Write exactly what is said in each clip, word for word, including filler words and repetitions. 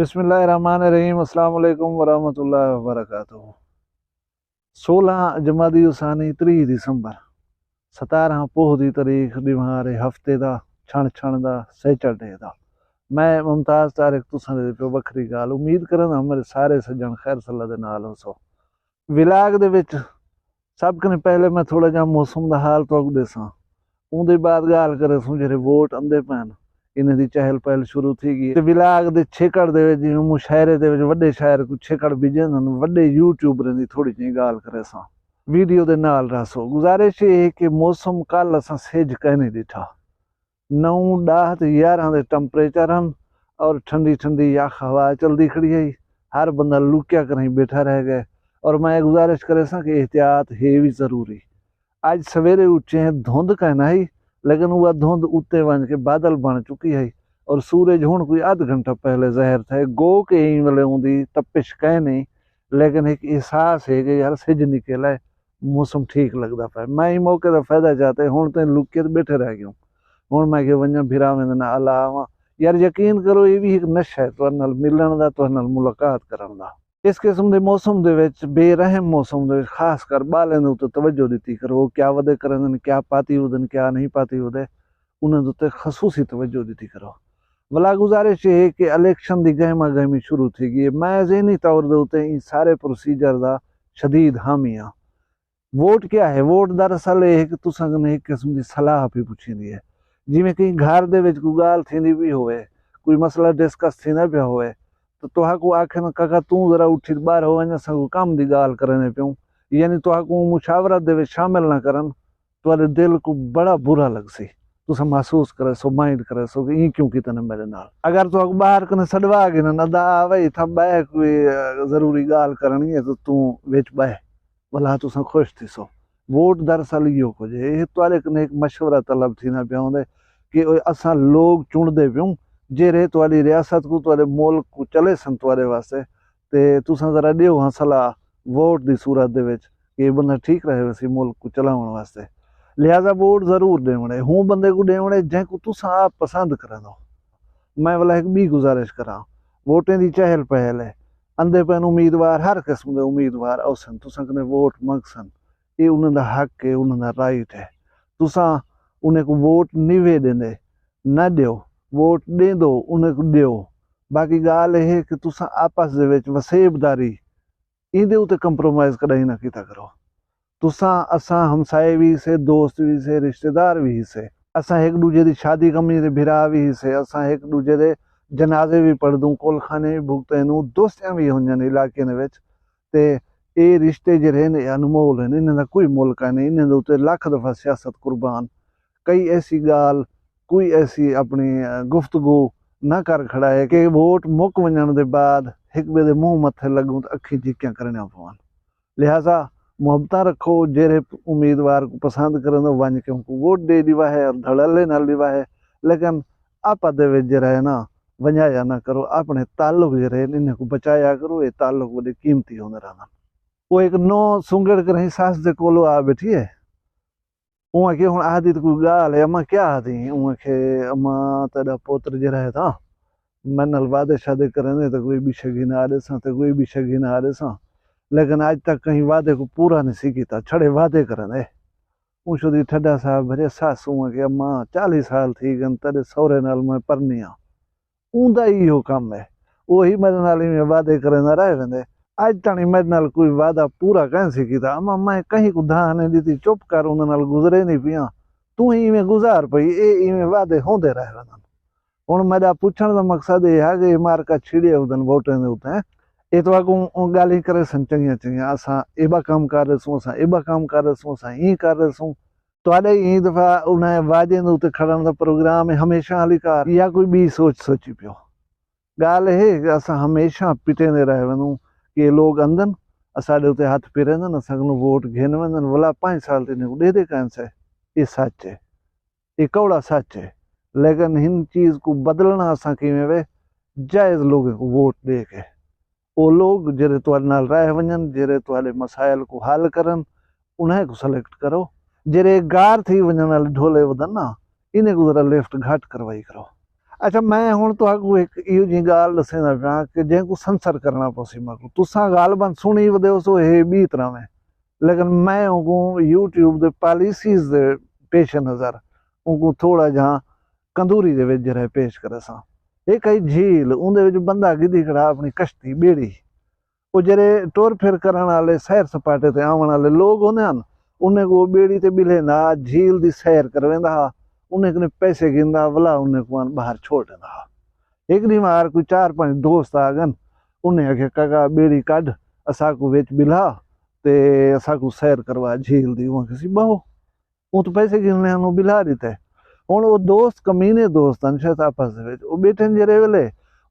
بسم اللہ الرحمن الرحیم۔ السلام علیکم ورحمۃ اللہ وبرکاتہ۔ سولہ جمادی الثانی، تریہہ دسمبر، ستارہ پوہ دی تاریخ، ݙیوار ہفتے دا، چھݨ چھݨ دا، سیچرڈے دا۔ میں ممتاز طارق تساں دے پیو وکھری ڳالھ۔ امید کرن میرے سارے سجݨ خیر صلاح دے نال ہوسو۔ ولاگ دے وچ سب کنے پہلے میں تھوڑا جہا موسم دا حال تہاکوں ݙیساں، اوندے بعد ڳالھ کریسوں جیڑھے ووٹ اندے پئن، انہیں دی چہل پہل شروع تھی ڳئی ہے۔ تے ولاگ دے چھیکڑ دے وچ، جیویں مشاعرے دے وچ وݙے شاعر کوں چھیکڑ بھیڄیندن، وݙے یوٹیوبریں دی تھوڑی جہی ڳالھ کریساں۔ ویڈیو دے نال رہسو۔ گزارش اے ہے کہ موسم کل اساں سجھ کائنی ݙٹھا۔ نو، ݙاہ تے یارہاں دے ٹمپریچر ہن اور ٹھنڈی ٹھنڈی یخ ہوا چلدی کھڑی ہئی۔ ہر بندہ لکیا کریں بیٹھا رہ ڳئے۔ اور میں گزارش کریساں کہ احتیاط ہے وی ضروری۔ اڄ سویرے اٹھے ہیں، دھند کائنا ہئی، لیکن اوہا دھند اتے ونڄ کے بادل بݨ چکی ہئی اور سورج ہݨ کوئی ادھ گھنٹہ پہلے ظاہر تھئے۔ گو کہ ایں ویلے اوندی تپش کائنی، لیکن ہک احساس ہے کہ یار سجھ نکل آئے، موسم ٹھیک لڳدا پئے۔ میں ایں موقع دا فائدہ چا تے ہݨ تئیں لک کے تے ٻیٹھے رہ ڳیوں۔ ہݨ میں کہ ونڄاں بھراویں دے نال الا آواں۔ یار یقین کرو، اے وی ہک نشہ ہے تہاݙے نال ملݨ دا، تہاݙے نال ملاقات کرݨ دا۔ اس قسم دے موسم دے وچ، بے رحم موسم دے وچ خاص کر ٻالیں دے اتے توجہ ݙتی کرو، کیا ودے کریندن، کیا پاتی ودن، کیا نہیں پاتی ودے، انہاں دے اتے خصوصی توجہ ݙتی کرو۔ ولا گزارش اے ہے کہ الیکشن دی گہما گہمی شروع تھی ڳئی ہے۔ میں ذہنی طور دے اتے ایں سارے پروسیجر دا شدید حامی ہاں۔ ووٹ کیا ہے؟ ووٹ دراصل اے ہے کہ تساں کنے ہک قسم دی صلاح پئی پچھیندی ہے۔ جیویں کہیں گھر دے وچ کوئی ڳالھ تھیندی پئی ہووے، کوئی مسئلہ ڈسکس تھیندا پیا ہووے، تاں تہاکوں آکھن، کاکا توں ذرا اٹھی تے ٻاہر ہو ونڄ، اساں کوئی کم دی ڳالھ کریندے پیوں۔ یعنی تہاکوں مشاورت دے وچ شامل نہ کرن، تہاݙے دل کوں بڑا برا لڳسی۔ تساں محسوس کریسو، مائنڈ کریسو کہ ایں کیوں کیتے نے میݙے نال۔ اگر تہاکوں ٻاہر کنے سݙوا گھنن، ادا آ وئی اتھاں ٻہہ کوئی، اے، ضروری ڳالھ کرݨی ہے تاں توں وچ ٻہہ، ولا تساں خوش تھیسو۔ ووٹ دراصل ایہو کجھ ہے، اے تہاݙے کنے ہک مشورہ طلب تھیندا پیا ہوندے کہ اوئے اساں لوگ چݨدے پیوں، جیڑھے تہاݙی ریاست کوں، تہاݙے ملک کوں چلیسن تہاݙے واسطے، تے تساں ذرا ݙیو ہاں صلاح ووٹ دی صورت دے وچ کہ اے بندہ ٹھیک رہے ویسی ملک کوں چلاوݨ واسطے۔ لہذا ووٹ ضرور ݙیوݨے، ہوں بندے کوں ݙیوݨے جیں کوں تساں آپ پسند کریندو۔ میں ولا ہک ٻی گزارش کراں، ووٹیں دی چہل پہل ہے، اندے پئن امیدوار، ہر قسم دے امیدوار اوسن، تساں کنے ووٹ منگسن، اے انہاں دا حق ہے، انہاں دا رائٹ ہے۔ تساں انہیں کوں ووٹ نیوے ݙیندے، نہ ݙیو، ووٹ ݙیندو انہیں کوں ݙیو۔ باقی ڳالھ اے ہے کہ تساں آپس دے وچ وسیب داری ایندے اتے کمپرومائز کݙاہیں نہ کیتا کرو۔ تساں، اساں ہمسائے وی ہیسے، دوست وی ہیسے، رشتہ دار وی ہیسے۔ اساں ہک ݙوجھے دی شادی کمی دے بھرا وی ہیسے، اساں ہک ݙوجھے دے جنازے وی پڑھدوں، کل خانے وی بھگتیندوں، دوستیاں وی ہونجن علاقے دے وچ۔ تے اے رشتے جیڑھے ہن، اے انمول ہن، انہاں دا کوئی مل کائنی، انہاں دے اتے لکھ دفعہ سیاست قربان۔ کئی ایسی ڳالھ، کوئی ایسی اپݨی، اے، گفتگو نہ کر کھڑائے کہ ووٹ مک ونڄݨ دے بعد ہک ٻئے دے منہ متھے لڳوں تے اکھیں جھکیاں کرݨیاں پون۔ لہذا محبتاں رکھو، جیڑھے امیدوار کوں پسند کریندو ونڄ کے اونکوں ووٹ ݙے ݙیواہے اور دھڑلے نال ݙیواہے، لیکن آپس دے وچ جیڑھا ہے نا، ونڄایا نہ کرو، اپݨے تعلق جیڑھے ہن انہیں کوں بچایا کرو، اے تعلق وݙے قیمتی ہوندے رہندن۔ او ہک نو سنگڑ کراہیں سس دے کولو آ ٻیٹھی ہے۔ اوں آکھیا، ہݨ آہدی تاں کوئی ڳالھ ہے، اماں کیا آہدی؟ اوں آکھیا، اماں تیݙا پتر جیڑھا ہے تاں میݙے نال وعدے شعدے کریندے تاں کوئی ٻی شگھی نہ آ ݙیساں، تاں کوئی ٻی شگھی نہ آ ݙیساں، لیکن اڄ تک کہیں وعدے کوں پورا نی سی کیتا، چھڑے وعدے کریندے۔ اوں شدی ٹھڈا ساہ بھریا۔ سس اوں آکھیا، اماں چالیہہ سال تھی ڳن تیݙے سہرے نال میں پرنی ہاں۔ اوندا ایہو کم ہے، اوہی میݙے نال ایویں وعدے کریندا رہ ویندے۔ اڄ تاݨی میݙے نال کوئی وعدہ پورا کائنی سی کیتا۔ اماں میں کہیں کوں دھاں نی ݙتی، چپ کر اوندے نال گزریندی پیاں، توں ہی ایویں گزار پئی، اے ایویں وعدے ہوندے رہ ویندن۔ ہݨ میݙا پچھݨ دا مقصد اے ہا کہ اے معرکہ چھڑیا اودن ووٹیں دے اتے، اے تہاکوں ڳالھیں کریسن چنڳیاں چنڳیاں، اساں ایبا کم کر ریسوں، اساں ایبا کم کر ریسوں، اساں ایں کر ریسوں۔ تہاݙے ایں دفعہ انہیں وعدیں دے اتے کھڑݨ دا پروگرام ہے، ہمیشہ آلی کار یا کوئی ٻی سوچ سوچی پیو؟ ڳالھ اے ہے کہ اساں ہمیشہ پٹیندے رہ ویندوں کہ اے لوگ اندن، اساݙے اتے ہتھ پھیریندن، اساں کنوں ووٹ گھن ویندن، ولا پنج سال تے انہیں کوں ݙیہدے کائنی سے۔ اے سچ ہے، اے کوڑا سچ ہے، لیکن ہن چیز کوں بدلݨا اساں کیویں وے؟ جائز لوگیں کوں ووٹ ݙے کے۔ او لوگ جیڑھے تہاݙے نال رہ ونڄن، جیڑھے تہاݙے مسائل کوں حل کرن، انہیں کوں سلیکٹ کرو۔ جیڑھے گار تھی ونڄݨ آلے ڈھولے ودن نا، انہیں کوں ذرا لفٹ گھٹ کروائی کرو۔ اچھا، میں ہݨ تہاکوں ہک ایہو جئی ڳالھ ݙسیندا پیاں کہ جینکوں سنسر کرݨا پوسی میکوں۔ تساں غالباً سݨی ودے ہوسو، ہے ٻئی طرح ہے، لیکن میں اونکوں یوٹیوب دے پالیسیز دے پیش نظر اونکوں تھوڑا جہاں کندوری دے وچ جیڑھا پیش کریساں۔ ہک ہئی جھیل، اوندے وچ بندہ گھدی کھڑا اپݨی کشتی، ٻیڑی۔ او جیڑھے ٹر پھر کرݨ آلے، سیر سپاٹے تے آوݨ آلے لوگ ہوندے ہن، انہیں کوں او ٻیڑی تے ٻلھیندا ہا، جھیل دی سیر کرویندا ہا، انہیں کنے پیسے گھندا ہا، ولا انہیں کوں آن ٻاہر چھوڑ ݙیندا ہا۔ ہک ݙینہوار کوئی چار پنج دوست آ ڳن، انہیں آکھیا، کاکا، ٻیڑی کڈھ، اساکوں وچ ٻلھا تے اساکوں سیر کروا جھیل دی۔ اوں آکھیا سی، ٻہو۔ اوں توں پیسے گھننے ہن، اوں ٻلھا ݙتے۔ ہݨ او دوست کمینے دوست ہن شاید آپس دے وچ۔ او ٻیٹھن جیڑھے ویلے،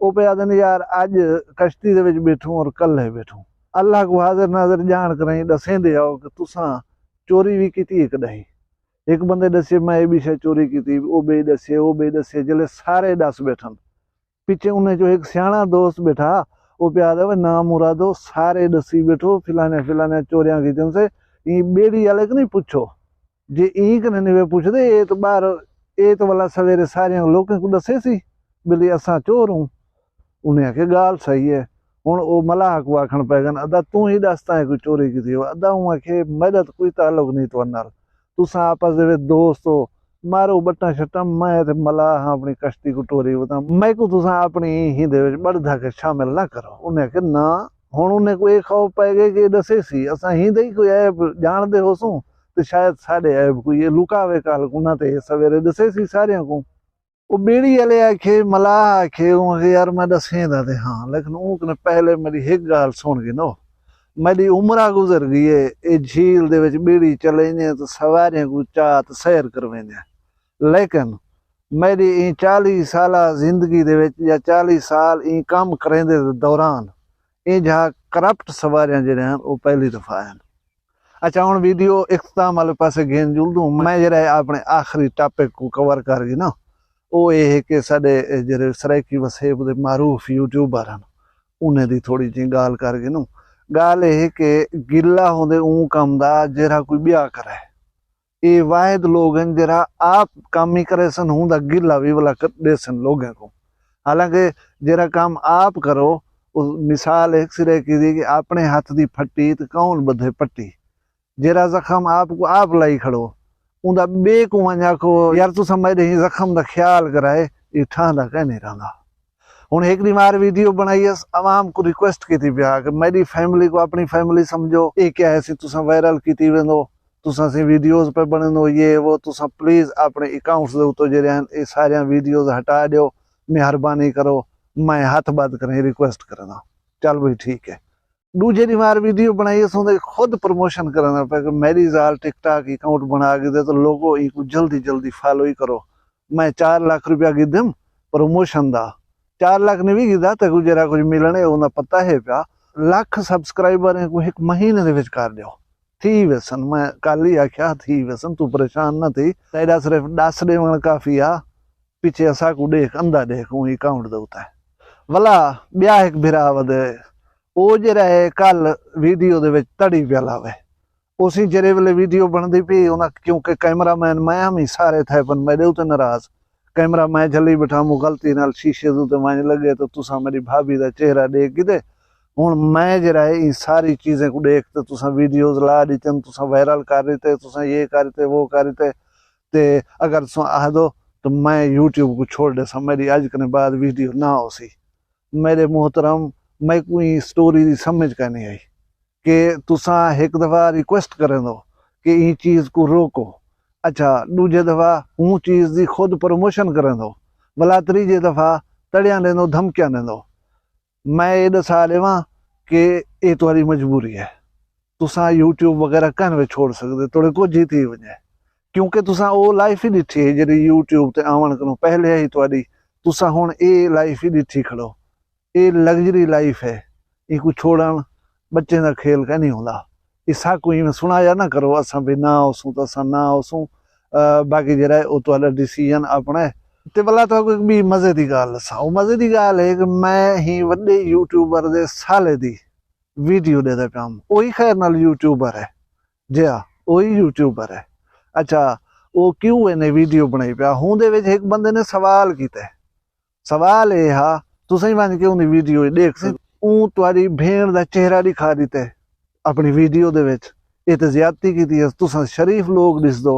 او پئے آہدن، یار، اڄ کشتی دے وچ ٻیٹھوں اور کلھے ٻیٹھوں۔ اللہ کوں حاضر ناظر ڄاݨ کرائیں، ݙسیندے آؤ کہ تساں چوری وی کیتی ہک ݙاہیں۔ ہک بندے ݙسے، میں اے ٻی شے چوری کیتی، او ٻئے ݙسے، او ٻئے ݙسے، جیلے سارے ݙس ٻیٹھن، پچھے انہیں چوں ہک سیاݨا دوست ٻیٹھا، او پیا آہدے، وے نامرادو، سارے ݙسی ٻیٹھو، فلانے فلانے چوریاں کیتیاں سے، ایں ٻیڑی آلے کوں نئیں پچھو۔ جے ایں کنے نوے پچھدے، اے تاں ٻاہر، اے تاں ولا سویرے ساریاں لوکیں کوں ݙسیسی، بھلی اساں چور ہوں۔ انہیں آکھیا، ڳالھ صحیح ہے۔ ہݨ او ملاح کوں آکھݨ پئے ڳن، ادا توں ہی ݙس تاں کوئی چوری کیتی ہو؟ ادا اوں آکھے، میݙا تاں کوئی تعلق نئیں تہاݙے نال، تساں آپس دے وچ دوست ہو، مارو ٻٹاں شٹاں، میں تے ملاح ہاں اپݨی کشتی کوں ٹوری وتاں، میکوں تساں اپݨی ہیندے وچ ٻڑ دھا کے شامل نہ کرو۔ انہیں آکھیا، نہ۔ ہݨ انہیں کوں اے خوف پئے ڳئے کہ اے ݙسیسی، اساں ہیندے ہی کوئی عیب ڄاݨدے ہوسوں تے شاید ساݙے عیب کوں اے لکاوے، کل کوں نہ تے اے سویرے ݙسیسی ساریاں کوں۔ او ٻیڑی آلے آکھے، ملاح آکھے، اوں آکھے، یار، میں ݙسیندا تے ہاں، لیکن اوں کنے پہلے میݙی ہک ڳالھ سݨ گھنو۔ میݙی عمر گزر ڳئی ہے، اے جھیل دے وچ ٻیڑی چلیندے تاں سواریاں کوں چا تے سیر کرویندے، لیکن میݙی ایں چالیہہ سالہ زندگی دے وچ یا چالیہہ سال ایں کم کریندے دے دوران ایں جہا کرپٹ سواریاں جیڑھے ہن، او پہلی دفعہ ہن۔ اچھا، ہݨ ویڈیو اختتام آلے پاسے گھن جلدوں۔ میں جیڑھا ہے اپݨے آخری ٹاپک کوں کور کر گھناں، او اے ہے کہ ساݙے جیڑھے سرائیکی وسیب دے معروف یوٹیوبر ہن، انہیں دی تھوڑی جئی ڳالھ کر گھنوں۔ ڳالھ اے ہے کہ گلہ ہوندے اوں کم دا جیڑھا کوئی ٻیا کرے۔ اے واحد لوگ ہن جیڑھا آپ کم ہی کریسن، ہوندا گلہ وی ولا ک-، ݙیسن لوگیں کوں۔ حالانکہ جیڑھا کم آپ کرو، او مثال ہک سرائیکی دی کہ اپݨے ہتھ دی پھٹی تے کون ٻدھے پٹی۔ جیڑھا زخم آپ کوں آپ لائی کھڑو، اوندا ٻئے کوں ونڄ آکھو، یار، تساں میݙے ہی زخم دا خیال کرائے، اے ٹھاہندا کائنی رہندا۔ ہݨ ہک ݙینہوار ویڈیو بݨائی ہس، عوام کوں ریکویسٹ کیتی پیا کہ میݙی فیملی کوں اپݨی فیملی سمجھو، اے کیا ہے سی تساں وائرل کیتی ویندو، تساں سی ویڈیوز پئے بݨیندو، یہ وہ، تساں پلیز اپݨے اکاؤنٹس دے اتوں جیڑھے ہن، اے ساریاں ویڈیوز ہٹا ݙیو، مہربانی کرو، میں ہتھ ٻدھ کریں ریکویسٹ کرینداں۔ چل بھئی، ٹھیک ہے۔ ݙوجھے ݙینہوار ویڈیو بݨائی، اسوں دے خود پروموشن کرݨا پیا کہ میݙی ذال ٹک ٹاک اکاؤنٹ بݨا گھدے، تو لوگو، اینکوں جلدی جلدی فالو ہی کرو۔ میں چار لکھ روپیہ گھدم پروموشن دا، چار لکھ نہیں وی گھدا، تیکوں جیڑھا کجھ ملݨے، اوندا پتہ ہے پیا۔ لکھ سبسکرائبر اینکوں ہک مہینے دے وچ کر ݙیو، تھی ویسن۔ میں کل ہی آکھیا، تھی ویسن، توں پریشان نہ تھی، تیݙا صرف ݙس ݙیوݨ کافی آ۔ پچھے اساکوں ݙیکھ، اندا ݙیکھ، اوں اکاؤنٹ دے اتے۔ ولا ٻیا ہک بھرا ودے، او جیڑھا ہے کل ویڈیو دے وچ تڑی پیا لاوے۔ اسی جیڑھے ویلے ویڈیو بݨدی پئی، انہاں، کیونکہ کیمرہ مین میں ہم ہی، سارے تھئے پن میݙے اتے ناراض۔ کیمرہ میں جھلی ٻیٹھا، موں غلطی نال شیشے دے اتے ونڄ لڳے، تو تساں میݙی بھابی دا چہرہ ݙیکھ گھدے۔ ہݨ میں جیڑھا ہے، ایں ساری چیزیں کوں ݙیکھ تے تساں ویڈیوز لا ݙتن، تساں وائرل کر ݙتے، تساں یہ کر ݙتے، وہ کر ݙتے۔ تے اگر تساں آہدو تو میں یوٹیوب کوں چھوڑ ݙیساں، میݙی اڄ کنے بعد ویڈیو نہ ہوسی۔ میݙے محترم، میکوں ایں سٹوری دی سمجھ کائنی آئی کہ تساں ہک دفعہ ریکویسٹ کریندو کہ ایں چیز کوں روکو، اچھا، ݙوجھے دفعہ اوں چیز دی خود پروموشن کریندو، ولا تریجھے دفعہ تڑیاں ݙیندو، دھمکیاں ݙیندو۔ میں اے ݙسا ݙیواں کہ اے تہاݙی مجبوری ہے۔ تساں یوٹیوب وغیرہ کائنی وے چھوڑ سڳدے، تہاݙے کجھ ہی تھی ونڄے۔ کیونکہ تساں او لائف ہی ݙٹھی ہے جیڑھی یوٹیوب تے آوݨ کنوں پہلے ہئی تہاݙی۔ تساں ہݨ اے لائف ہی ݙٹھی کھڑو۔ اے لگژری لائف ہے۔ اینکوں چھوڑݨ ٻچیں دا کھیل کائنی ہوندا۔ اے ساکوں ایویں سݨایا نہ کرو، اساں بھئی نہ ہوسوں تاں اساں نہ ہوسوں۔ آ، باقی جیڑھا ہے او تہاݙا ڈیسیژن اپݨا ہے۔ تے ولا تہاکوں ہک ٻئی مزے دی ڳالھ ݙساں۔ او مزے دی ڳالھ ہے کہ میں ہی وݙے یوٹیوبر دے سالے دی ویڈیو ݙیہدا پیام۔ اوہی خیر نال یوٹیوبر ہے۔ جی ہا، اوہی یوٹیوبر ہے۔ اچھا، او کیوں اینے ویڈیو بݨائی پیا؟ ہوندے وچ ہک بندے نے سوال کیتے۔ سوال اے ہا، تساں ونج کے اوندی ویڈیو ڈیکھ سکدے۔ اوں تہاڈی بھیݨ دا چہرہ ڈکھا ڈتے اپݨی ویڈیو دے وچ۔ اے تے زیادتی کیتی ہے۔ تساں شریف لوگ ڈسدو،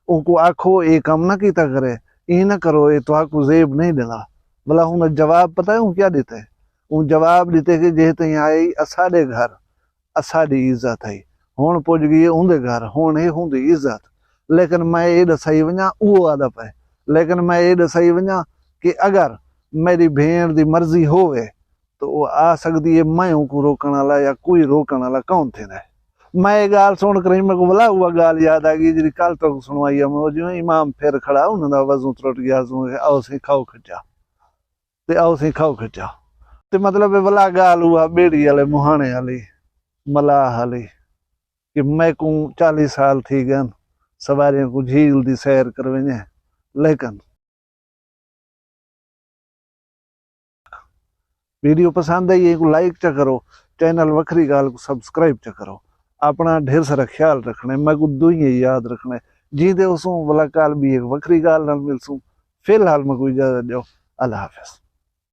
اونکوں آکھو اے کم نہ کیتا کرے، ایں نہ کرو، اے تہاکوں زیب نہیں ڈیندا۔ ولا ہن جواب پتہ ہے اوں کیا ڈتے؟ اوں جواب ڈتے کہ جے تئیں آئی اساڈے گھر، اساڈی عزت ہئی، ہن پج گئی ہے اوندے گھر، ہن ہے اوندی عزت۔ لیکن میں اے ڈسائی ونجاں، اوہ آدا پئے، لیکن میں اے ڈسائی ونجاں کہ اگر میری بھیݨ دی مرضی ہووے تو او آ سگدی ہے، میں اونکوں روکݨ آلا یا کوئی روکݨ آلا کون تھیندا ہے؟ میں اے گالھ سݨ کریں میکوں ولا اوہ گالھ یاد آ گئی جیڑھی کل تہاکوں سݨوائی ہے۔ میں او جیویں امام پھر کھڑا، انہاں دا وضو ترٹ گیا، حضور آؤ سئیں کھاؤ کھچا، تے آؤ سئیں کھاؤ کھچا۔ تے مطلب اے ولا گالھ اوہ بیڑی آلے مہاݨے آلی، ملاح آلی، کہ میکوں چالیہہ سال تھی گئن سواریاں کوں جھیل دی سیر کرویندے، لیکن ویڈیو پسند آئی ہے کو لائک چا کرو، چینل وکھری گالھ کو سبسکرائب چا کرو۔ اپݨا ڈھیر سارا خیال رکھݨے، میکوں دعائیں یاد رکھݨے۔ جیندے ہوسوں ولا کل بی ایک وکھری گالھ نال ملسوں۔ فی الحال میکوں اجازت ڈیو، اللہ حافظ۔